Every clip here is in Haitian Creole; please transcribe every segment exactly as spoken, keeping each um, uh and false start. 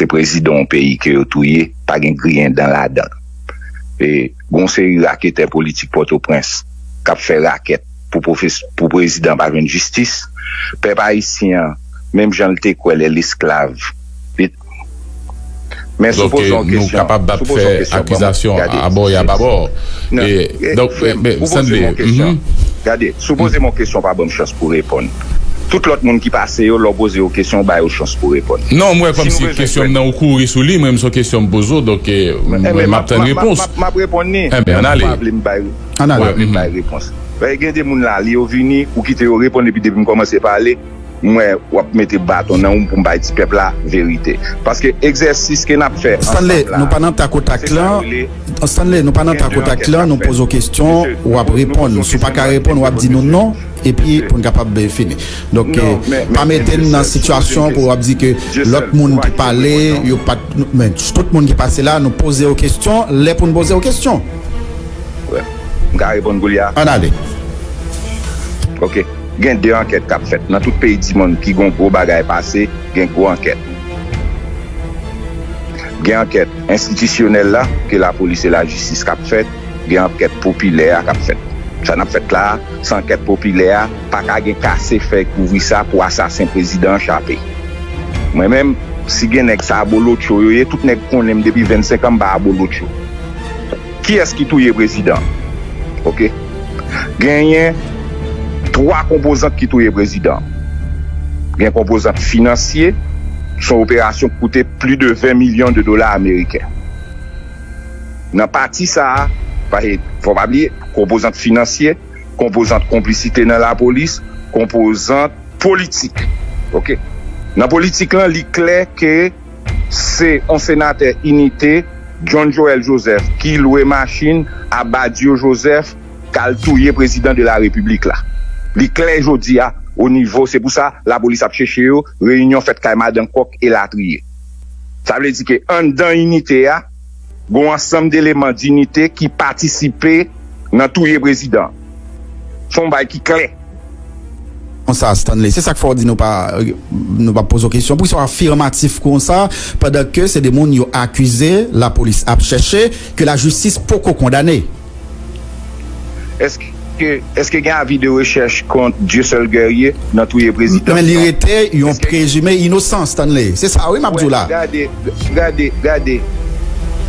se prezidan yon peyi ke yo touye, pa gen griyen dan ladan l. E gen yon seri raketè politik Pòtoprens k ap fè rakèt pou pwofes-, pou prezidan pa jwenn jistis. Pèp ayisyen an, menm jan l te kwè lè l esklav, li, men si w poze yon kesyon, si w poze yon kesyon, ban mwen, gade, abò e ababò. Non, e, frè m, ou poze m yon kesyon. Gade, si w poze m yon kesyon, pa ban m chans pou reponn. Tout lòt moun ki pase yo, lè w poze yo kesyon, w ba yo chans pou reponn. Non, m wè kòmsi kesyon m nan ou kouri sou li, mwen, m se yon kesyon m poze w, donk, e, mwen, m ap tann repons. M ap reponn li. Enben, ann ale. Ou pa vle m bay, ou pa vle m bay repons. Gen de moun la, li yo vini, ou kite yo reponn, epi depi m kòmanse pale, m wè w ap mete baton nan wou m pou m bay ti pèp la verite. Paske egzèsis ke n ap fè ansanm la, se sa yo rele. Stanley, nou pa nan takotak lan. Stanley, nou pa nan takotak lan, nou poze w kesyon, w ap reponn. Si w pa ka reponn, w ap di nou non, epi pou n kapab, eh, fini. Donk, eh, pa mete n nan sitiyasyon pou w ap di ke lòt moun ki pale, yo pa t, men tout moun ki pase la, nou poze yo kesyon, lè pou n poze yo kesyon. M ka reponn kounye a? Ann ale. Ok. Gen de ankèt k ap fèt. Nan tout peyi dimonn ki gon gwo bagay pase, gen gwo ankèt. Gen ankèt enstitisyonèl la, ke lapolis e lajistis k ap fèt, gen ankèt popilè a k ap fèt. Sa n ap fèt la a, se ankèt popilè a, pa ka gen kase fèy kouvri sa pou asasen prezidan an chape. Mwen menm, si gen nèg sa abolotcho yo ye, tout nèg konnen m depi vennsenk an m pa abolotcho. Kiyès ki touye prezidan? Ok. Genyen twa konpozant ki touye prezidan. Gen konpozant finansye, se yon operasyon ki koute plis de ven milyon de dola ameriken. Nan pati sa a, paske fò pa bliye, konpozant finansye, konpozant konplisite nan lapolis, konpozant politik. Ok. Nan politik lan, li klè ke se yon senatè Inite, John Joël Joseph, ki lwe machin a Badio Joseph k al touye prezidan de la repiblik la. Li klè jodi a, o nivo, se pou sa lapolis ap chèche yo, reyinyon fèt kay madan kòk elatriye. Sa vle di ke anndan Inite a, gen yon ansanm de eleman Inite ki patisipe nan touye prezidan. Se yon bagay ki klè. Konsa, Stanley, se sa k fè w di nou pa, nou pa poze w kesyon. Poukisa w afirmatif konsa, pandan ke se de moun yo akize, lapolis ap chèche, ke lajistis poko kondane? Èske, èske gen avi de rechèch kont Dieuseul Guerrier nan touye prezidan? Men li rete yon prezime inosan, Stanley. Se sa wi m ap di w la. Gade, gade, gade.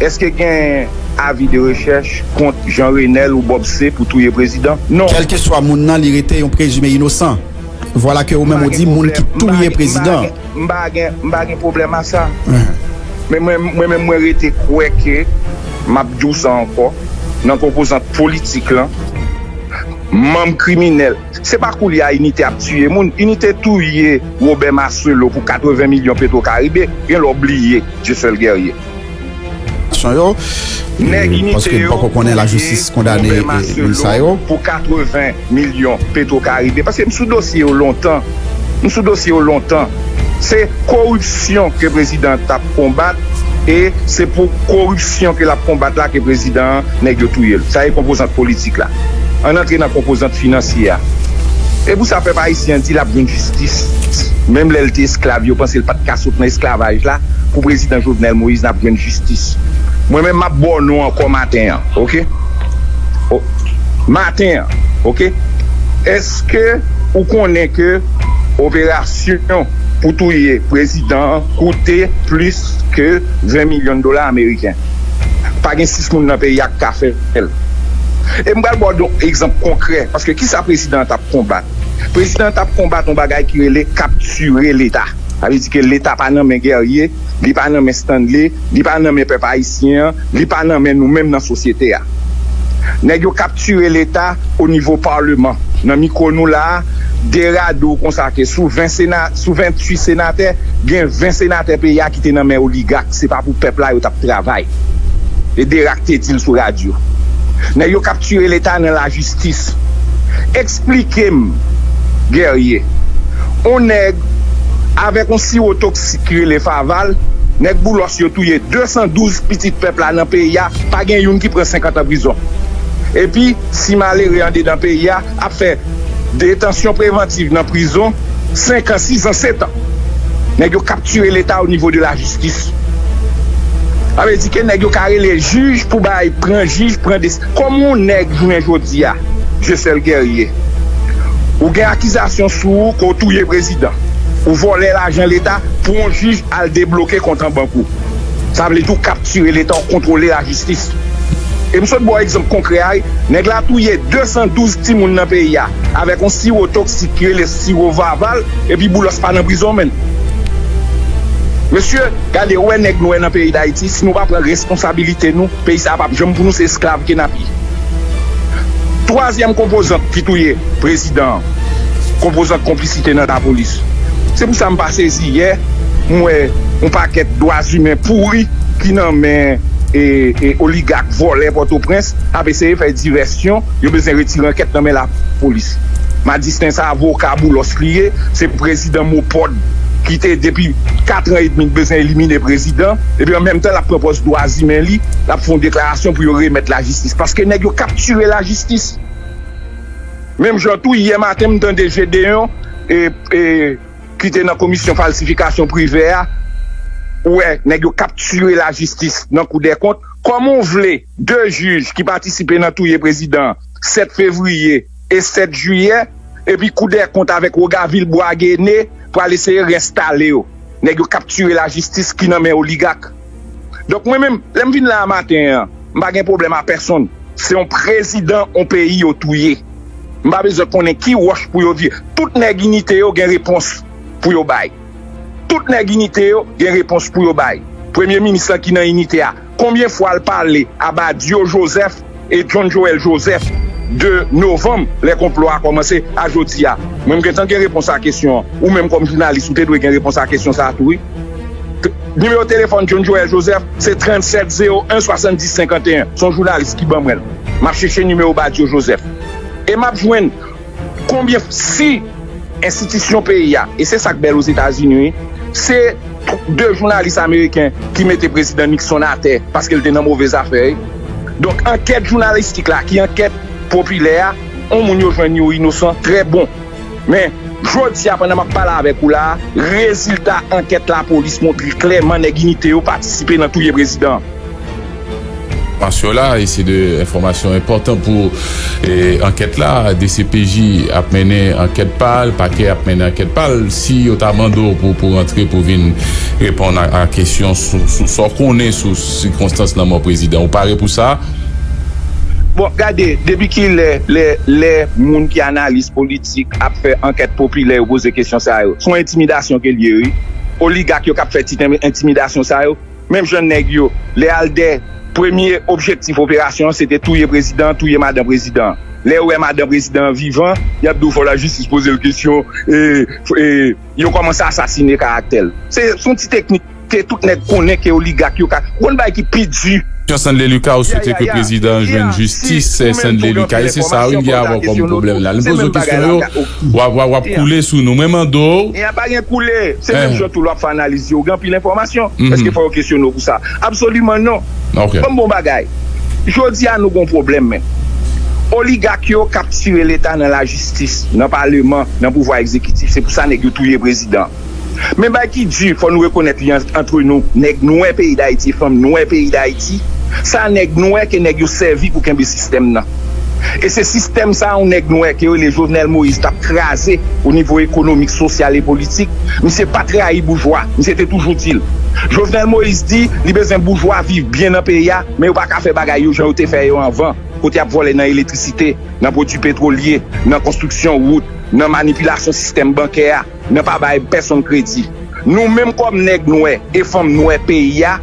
Èske gen avi de rechèch kont Jean Renel ou Bob C pou touye prezidan? Non. Kèlkeswa moun nan, li rete yon prezime inosan. Vwala ke ou menm ou di moun ki touye prezidan. M pa gen, m pa gen pwoblèm a sa. Men mwen, mwen menm, mwen rete kwè ke, m ap di w sa ankò, nan konpozant politik lan, manm kriminèl. Se pa koulye a Inite ap tiye moun. Inite touye Robert Marcello pou katreven milyon Petro Caribe. Gen lè w bliye, Dieuseul Guerrier. Yo, nèg Inite yo poko konnen lajistis kondane moun sa yo pou katreven milyon Petro Caribe. Paske m sou dosye yo lontan. M sou dosye yo lontan. Se koripsyon ke prezidan an t ap konbat, e se pou koripsyon ke l ap konbat la ke prezidan an, nèg yo touye l. Sa e konpozant politik la. Ann antre nan konpozant finansye a. E pou sa pèp ayisyen an di l ap jwenn jistis. Menm lè l te esklav, yo panse l pa t ka sot nan esklavaj la. Pou prezidan Jovenel Moïse, n ap jwenn jistis. Mwen menm, m ap ba w non ankò maten an, ok? O, maten an, ok? Èske ou konnen ke operasyon pou touye prezidan an koute plis ke ven milyon dola ameriken? Pa gen sis moun nan peyi a k ka fè l. E m pral ba w yon egzanp konkrè, paske kisa prezidan an t ap konbat? Prezidan an t ap konbat yon bagay ki rele kaptire Leta. Sa vle di ke Leta pa nan men Guerrier, li pa nan men Stanley, li pa nan men pèp ayisyen an, li pa nan men nou menm nan sosyete a. Nèg yo kaptire Leta o nivo paleman. Nan mikwo nou la a, de rado konsa ke sou ven sena-, sou venntuit senatè, gen ven senatè peyi a ki te nan men oligak. Se pa pou pèp la yo t ap travay. E Derac te di l sou radyo. Nèg yo kaptire Leta nan lajistis. Eksplike m, Guerrier, on nèg avèk on siwo toksik ki rele Faval, nèg Boulos yo touye de san douz pitit pèp la nan peyi a, pa gen youn ki pran senkant an prizon. Epi, si malere andedan peyi a, ap fè detansyon prevantiv nan prizon, senk an, sis an, sèt an. Nèg yo kaptire Leta o nivo de lajistis. Sa vle di ke nèg yo ka rele jij pou bay, pran jij, pran desi. Kòman yon nèg jounen jodi a, Dieuseul Guerrier, ou gen akizasyon sou ou ke w touye prezidan, ou vòlè lajan Leta pou yon jij al debloke kont an bank ou. Sa vle di w kaptire Leta, w kontwole lajistis. E m sot ba w egzanp konkrè a, wi. Nèg la touye de san douz timoun nan peyi a avèk yon siwo toksik ki rele siwo vaval, epi Boulos pa nan prizon menm. Mesye, gade, ou wè nèg nwè nan peyi Dayiti, si nou pa pran responsabilite nou, peyi sa a p ap janm pou nou, se esklav ke n ap ye. Twazyèm konpozant ki touye prezidan an, konpozant konplisite nan lapolis. Se pou sa m pa sezi yè, m wè yon pakèt dwa imen pouri ki nan men e, e oligak vòlè Pòtoprens ap eseye fè divèsyon, yo bezwen retire ankèt nan men lapolis. Madisten sa avoka Boulos li ye, se prezidan MOPOD ki te depi kat an edmi k bezwen elimine prezidan, epi an menm tan l ap pran pòz dwa imen li, l ap fè yon deklarasyon pou yo remèt lajistis. Paske nèg yo kaptire lajistis. Menm jan tou, yè maten, m tande Gedeon, e, e, ki te nan komisyon falsifikasyon prive a, ou wè, nèg yo kaptire lajistis nan Kou dè Kont. Kòman w vle de jij ki patisipe nan touye prezidan an sèt fevriye e sèt jiyè, epi Kou dè Kont avèk Wogavil Bwagene pral eseye enstale yo? Nèg yo kaptire lajistis ki nan men oligak. Donk, mwen menm, lè m vin la a maten an, m pa gen pwoblèm a pèsonn. Se yon prezidan yon peyi yo touye. M pa bezwen konnen ki wòch pou yo vire. Tout nèg inite yo gen repons pou yo bay. Tout nèg inite yo gen repons pou yo bay. Premye minis lan ki nan inite a, konbyen fwa l pale a Badio Joseph e John Joel Joseph de novanm, lè konplo a kòmanse, a jodi a? Mwen, m gentan gen repons a kesyon an. Ou menm, kòm jounalis, ou te dwe gen repons a kesyon sa a tou, wi. T- nimewo telefòn John Joel Joseph se trannsèt zewo en swasanndis senkanteyen. Se yon jounalis ki ban mwen l. M ap chèche nimewo Badio Joseph. E m ap jwenn konbyen, si enstitisyon peyi a, e se sa k bèl Ozetazini, wi, se de jounalis ameriken ki mete prezidan Nixon atè paske l te nan movèzafè, wi. Donk, ankèt jounalistik la, ki ankèt popilè a, yon moun yo jwenn yo inosan, trè bon. Men, jodi a, pandan m ap pale avèk ou la a, rezilta ankèt lapolis montre klèman nèg inite yo patisipe nan touye prezidan an. Enfòmasyon la, e se de enfòmasyon enpòtan pou e, ankèt la. D C P J ap mennen ankèt pa l, pakè ap mennen ankèt pa l. Si yo ta mande w pou, pou rantre, pou vin reponn a, a kesyon sou, sou sa w konnen sou sikonstans lanmò prezidan, ou pare pou sa? Bon, gade, depi ki lè, lè, lè moun ki analis politik ap fè ankèt popilè, yo poze kesyon sa yo? Se yon entimidasyon ke l ye, wi. Oligak yo k ap fè ti entimidasyon sa yo. Menm jan nèg yo, lè al dè, premye objektif operasyon an, se te touye prezidan an, touye madan prezidan an. Lè yo wè madan prezidan an vivan, y ap di w fò lajistis poze l kesyon, e, e, yo kòmanse asasine karaktè l. Se, se yon ti teknik ke tout nèg konnen ke oligak yo ka. Ou konn bagay ki pi di? Sandley Lucas, ou swete ke prezidan an jwenn jistis? Sandley Lucas, e se sa wi m gen avè w kòm pwoblèm la. Lè m poze w kesyon yo, w ap, w ap, w ap koule sou nou. Mwen mande w. E a pa gen koule. Se menm jan tou lè w ap fè analiz yo, ou gen anpil enfòmasyon. Èske fò yo kesyone w pou sa? Absoliman non. Ban m bon bagay. Jodi a, nou gen yon pwoblèm, men. Oligak yo kaptire Leta nan lajistis, nan paleman, nan pouvwa egzekitif. Se pou sa nèg yo touye prezidan. Men bagay ki di, fò nou rekonèt li ant, antre nou, nèg nwè peyi Dayiti, fanm nwè peyi Dayiti, sa nèg nwè ke nèg yo sèvi pou kenbe sistèm nan. E se sistèm sa a, yon nèg nwè ke yo rele Jovenel Moïse t ap kraze o nivo ekonomik, sosyal e politik. Misye pa trayi boujwa, misye te toujou di l. Jovenel Moïse di li bezwen boujwa viv byen nan peyi a, men yo pa ka fè bagay yo jan yo te fè yo anvan, kote y ap vòlè nan elektrisite, nan pwodui petwolye, nan konstriksyon wout, nan manipilasyon sistèm bankè a, nan pa bay pèsonn kredi. Nou menm kòm nèg nwè e fanm nwè peyi a,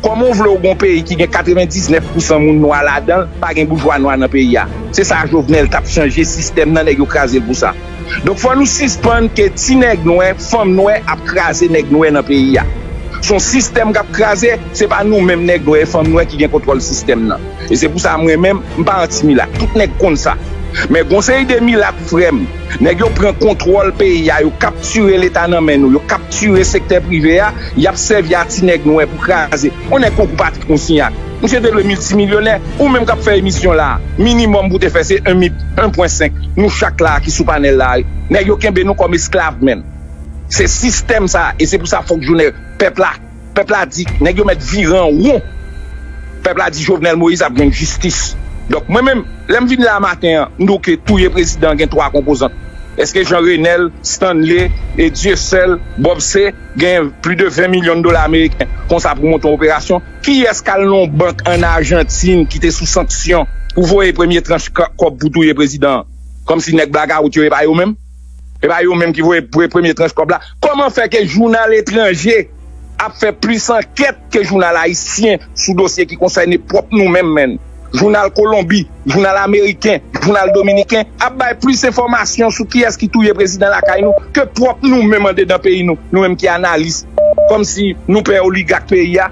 kòman w vle w gen yon peyi ki gen katrevendiznèf pousan moun nwa ladan l, pa gen boujwa nwa nan peyi a? Se sa Jovenel t ap chanje sistèm nan, nèg yo kraze l pou sa. Donk fò nou sispann ke ti nèg nwè, fanm nwè ap kraze nèg nwè nan peyi a. Se yon sistèm k ap kraze, se pa nou menm nèg nwè e fanm nwè ki gen kontwòl sistèm nan. E se pou sa mwen menm, m pa anti milat. Tout nèg konn sa. Men gon seri de milat frè m, nèg yo pran kontwòl peyi a, yo kaptire Leta nan men nou, yo kaptire sektè prive a, y ap sèvi a ti nèg nwè pou kraze. Yon nèg konkou Patrick Moussignac, misye te dwe miltimilyonè. Ou menm k ap fè emisyon la a, minimòm pou w te fè se en mi, en pwen senk. Nou chak la a ki sou panèl la a, nèg yo kenbe nou kòm esklav menm. Se sistèm sa, e se pou sa fòk jounen pèp la, pèp la di, nèg yo mèt vire an won. Pèp la di Jovenel Moïse ap jwenn jistis. Donk, mwen menm, lè m vin la maten an, m di w ke touye prezidan gen twa konpozant. Èske Jean Renel, Stanley, e Dieuseul, Bob C, gen plis de ven milyon dola ameriken konsa pou monte yon operasyon? Kiyès k al nan yon bank ann Ajantin ki te sou sanksyon pou voye premye tranch ka-, kòb pou touye prezidan an? Kòmsi nèg blakawout yo, e pa yo menm? E pa yo menm ki voye pre-, premye tranch kòb la? Kòman fè ke jounal etranje ap fè plis ankèt ke jounal ayisyen sou dosye ki konsène pwòp nou menm, menm? Jounal Kolonbi, jounal ameriken, jounal dominiken ap bay plis enfòmasyon sou kiyès ki touye prezidan lakay nou ke pwòp nou menm andedan peyi nou, nou menm ki analis, kòmsi nou pè oligak peyi a.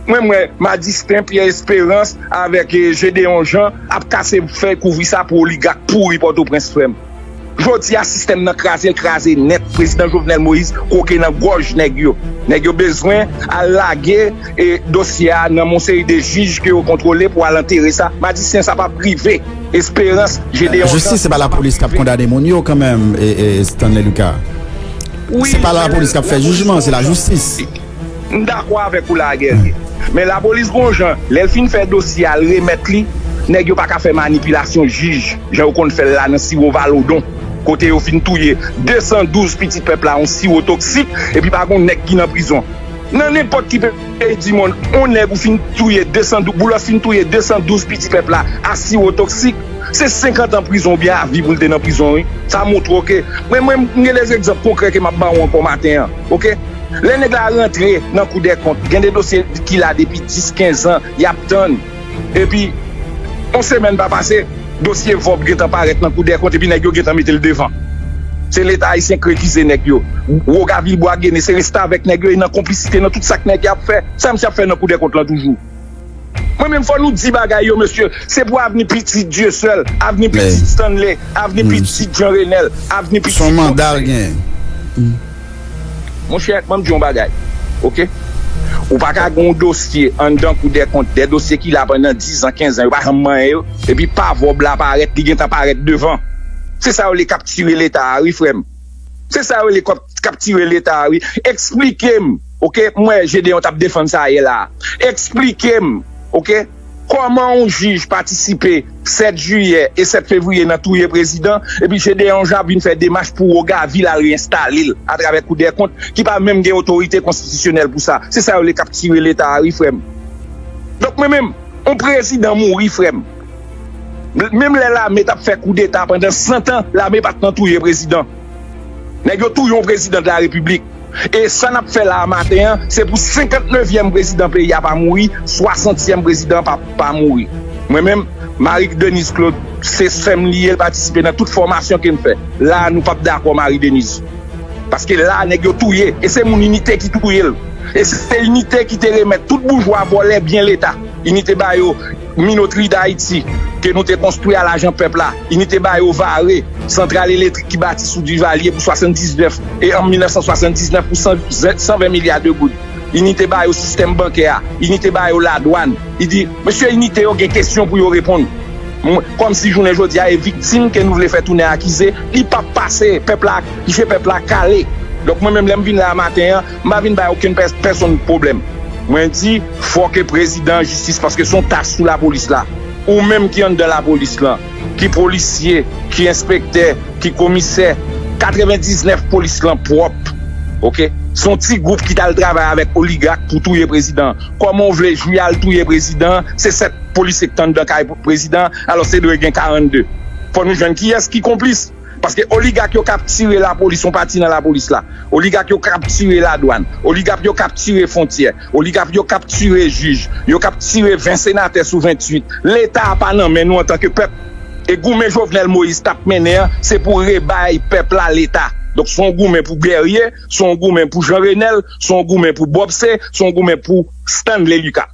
Mwen, mwen, Madistin Pierre Espérance avèk, eh, Gédéon Jean ap kase fèy kouvri sa pou oligak pouri Pòtoprens, frè m. Jodi a, sistèm nan kraze, l kraze nèt. Prezidan Jovenel Moïse kwoke nan gòj nèg yo. Nèg yo bezwen al lage, eh, dosye a nan men yon seri de jij ke yo kontwole pou al antere sa. Madistin, sa p ap rive. Espérance, Gédéon Jean, jistis, se pa lapolis k ap kondane moun yo kanmenm, e, e, Stanley Lucas. Wi, se pa lapolis k ap fè jijman, se lajistis. M dakò avèk ou la, Guerrier. Men lapolis gon jan, lè l fin fè dosye a, l remèt li, nèg yo pa ka fè manipilasyon jij, jan yo konn fè l la nan Siwo Valodon, kote yo fin touye de san douz pitit pèp la, yon siwo toksik, epi pa gon nèg ki nan prizon. Nan nenpòt ki peyi dimonn, yon nèg ou fin touye de san douz, Boulos fin touye de san douz pitit pèp la a siwo toksik, se senkant an prizon oubyen avi pou l te nan prizon, wi. Sa montre w ke, mwen, mwen, m gen de egzanp konkrè ke m ap ba w ankò maten an, oke? Lè nèg la rantre nan Kou dè Kont, gen de dosye ki la depi dis, kenz an, y ap tann. Epi, yon semèn pa pase, dosye vòb gentan parèt nan Kou dè Kont, epi nèg yo gentan mete l devan. Se Leta ayisyen k rekize nèg yo. Roga Vilbwa Gene, se restavèk nèg yo, e nan konplisite nan tout sa k nèg yo ap fè. Sa misye ap fè nan Kou dè Kont lan toujou? Mwen menm, fò nou di bagay yo, mesye. Se pou avni pitit Dieuseul, avni pitit Stanley, avni pitit Jean Renel, avni pitit... Se yon manda l genyen. Monchè, ban m di yon bagay, oke? Ou pa ka gen yon dosye anndan Kou dè Kont, de dosye ki la pandan diz an, kenz an, yo pa janm manyen yo, epi pa vòb la parèt, li gentan parèt devan. Se sa yo rele kaptire Leta a, wi, frè m. Se sa yo rele kap-, kaptire Leta a, wi. Eksplike m, oke? M wè Gédéon t ap defann sa yè la. Eksplike m, oke? Kòman yon jij patisipe sèt jiyè e sèt fevriye nan touye prezidan, epi Gédéon Jean ap vin fè demach pou Roga Vil al reenstale l atravè Kou dè Kont, ki pa menm gen otorite konstitisyonèl pou sa? Se sa yo rele kaptire Leta a, wi, frè m. Donk, mwen menm, yon prezidan mouri, frè m. Menm lè lame t ap fè koudeta pandan san tan, lame pa t nan touye prezidan. Nèg yo touye yon prezidan de la repiblik. E sa n ap fè la a maten an, se pou senkantnevyèm prezidan peyi a pa mouri, swasantyèm prezidan pa, pa mouri. Mwen menm, Marie Denise Claude, se sè m li ye, l patisipe nan tout fòmasyon ke m fè. La a, nou p ap dakò Marie Denise. Paske la a, nèg yo touye, e se moun Inite ki touye l. E se Inite ki te remèt tout boujwa vòlè byen Leta. Inite ba yo Minoterie d'Haïti, ke nou te konstwi a lajan pèp la. Inite ba yo Vare, santral elektrik ki bati sou Duvalier pou swasanndiznèf, e an mil nèf san swasanndiznèf pou san, san ven milya de goud. Inite ba yo sistèm bankè a. Inite ba yo ladwàn. Li di, mesye Inite yo gen kesyon pou yo reponn. Mwen, kòmsi jounen jodi a, e viktim ke nou vle fè tounen akize, li p ap pase, pèp la, je pèp la kale. Donk, mwen menm, lè m vin la a maten an, m pa vin bay okenn pè-, pèsonn pwoblèm. Mwen di, fò ke prezidan an jistis, paske se yon tach sou lapolis la. Ou menm ki anndan lapolis lan, ki polisye, ki enspektè, ki komisè, katrevendiznèf polis lan pwòp. Oke? Se yon ti gwoup ki t al travay avèk oligak pou touye prezidan an. Kòman w vle jwi al touye prezidan an? Se sèt polisye ki t anndan kay prezidan an, alò se dwe gen karannde. Fò nou jwenn kiyès ki konplis. Paske oligak yo kaptire lapolis, yon pati nan lapolis la. Oligak yo kaptire ladwàn. Oligak yo kaptire fwontyè. Oligak yo kaptire jij. Yo kaptire ven senatè sou venntuit. Leta a pa nan men nou antanke pèp. E goumen Jovenel Moïse t ap mennen an, se pou rebay pèp la Leta. Donk, se yon goumen pou Guerrier, se yon goumen pou Jean Renel, se yon goumen pou Bob C, se yon goumen pou Stanley Lucas.